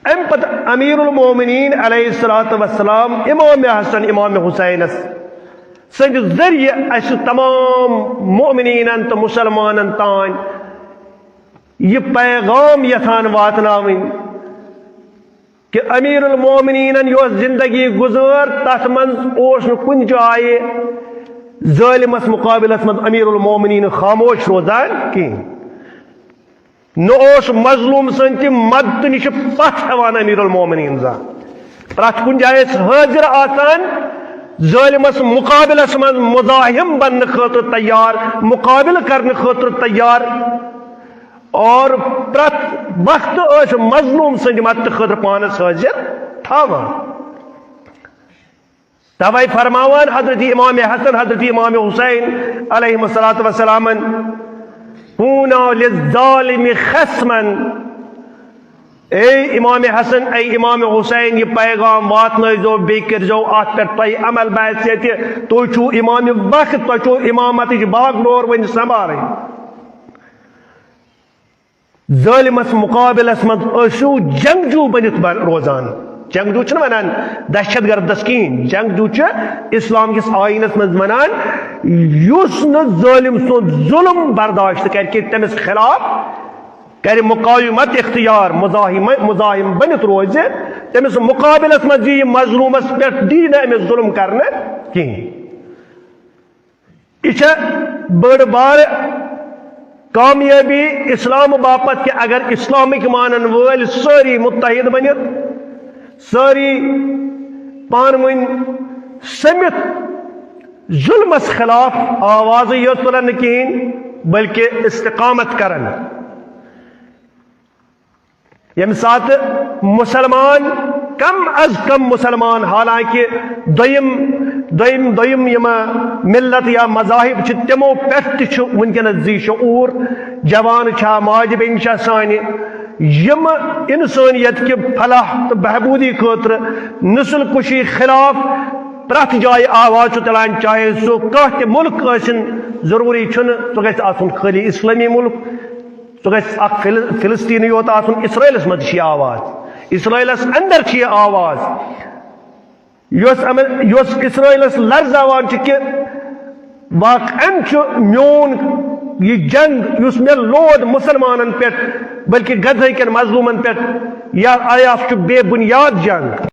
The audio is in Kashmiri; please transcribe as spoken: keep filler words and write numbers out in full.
امہِ پتہٕ امیر المومنین علیہ الصلوۃ والسلام امام حسن امام حسینس سٕنٛدِ ذٔریعہٕ اسہِ تمام مؤمنیٖنن تہٕ مسلمانن تام یہِ پیغام یژھان واتناوٕنۍ کہِ امیر المومنیٖنن یۄس زندگی گُزٲر، تتھ منٛز اوس نہٕ کُنہِ جایہِ ظٲلمس مقابلس منٛز امیر المومنیٖن خاموش روزان کِہیٖنۍ۔ نہ اوس مظلوم سٕنٛدِ مدتہٕ نِش پتھ ہٮ۪وان امیر المومنین زانٛہہ۔ پرٛٮ۪تھ کُنہِ جایہِ ٲسۍ حٲضِر آسان، ظٲلمس مقابلس منٛز مزاحم بننہٕ خٲطرٕ تیار، مقابلہٕ کرنہٕ خٲطرٕ تیار، اور پرٛٮ۪تھ وقتہٕ ٲسۍ مظلوم سٕنٛدِ مدتہٕ خٲطرٕ پانس حٲضِر تھاوان۔ توے فرماوان حضرت امام حسن، حضرت امام حسین علیہ الصلوۃ والسلامن، "کونوا للظالم خصما"، اے امام حسن، اے امام حسین، یہِ پیغام واتنٲیزیو، بیٚیہِ کٔرزیو اتھ پٮ۪ٹھ تۄہہِ عمل بحیثیت تُہۍ چھِو امام وقت، تۄہہِ چھُو امامتٕچ باغ ڈور وۄنۍ سنبھالٕنۍ۔ ظٲلمس مقابلس منٛز ٲسِو جنگجو بٔنِتھ بر-، روزان۔ جنگجو چھِنہٕ ونان دہشت گردس کِہیٖنۍ۔ جنگجو چھُ اسلام کِس آئینس منٛز ونان، یُس نہٕ ظٲلم سُنٛد ظلم برداشت کرِ کینٛہہ، تٔمِس خلاف کرِ مقاومت اختیار، مزاحم، مزاحم بٔنِتھ روزِ، تٔمِس مقابلس منٛز یی مظلومس پٮ۪ٹھ، دی نہٕ أمِس ظلم کرنہٕ کِہیٖنۍ۔ یہِ چھےٚ بٔڑ بار کامیٲبی اسلام باپتھ کہِ اگر اسلامٕکۍ مانن وٲلۍ سٲری متحد بٔنِتھ، سٲری پانہٕ ؤنۍ سٔمِتھ ظلمس خلاف آوازٕے یوت تُلن نہٕ کِہیٖنۍ، بلکہِ استقامت کرن۔ ییٚمہِ ساتہٕ مسلمان، کم از کم مسلمان، حالانکہ دوٚیِم، دوٚیِم، دوٚیِم یِم ملت یا مذاہب چھِ، تِمو پٮ۪ٹھ تہِ چھُ وٕنکیٚنَس ذی شعور، جوان چھا، ماجہِ بیٚنہِ چھا سانہِ، یِم انسٲنیت کہِ فلاح تہٕ بہبوٗدی خٲطرٕ نسل کشی خلاف پرٛٮ۪تھ جایہِ آواز چھُ تُلان، چاہے سُہ کانٛہہ تہِ مُلک ٲسِن، ضروٗری چھُنہٕ سُہ گژھِ آسُن خٲلی اسلٲمی مُلک۔ سُہ گژھِ اکھ فل-، فلسطینٕے یوت آسُن، اسرائیلس منٛز چھِ یہِ آواز۔ اسرائیلس اندر چھِ یہِ آواز۔ یۄس امر-، یۄس اسرائیلس لرزاوان چھِ کہِ واقعاً چھُ میون یہِ جنگ، یُس مےٚ لود مسلمانن پٮ۪ٹھ، بلکہِ غزہ کٮ۪ن مظلومن پٮ۪ٹھ، یا آیا چھُ بے بنیاد جنگ۔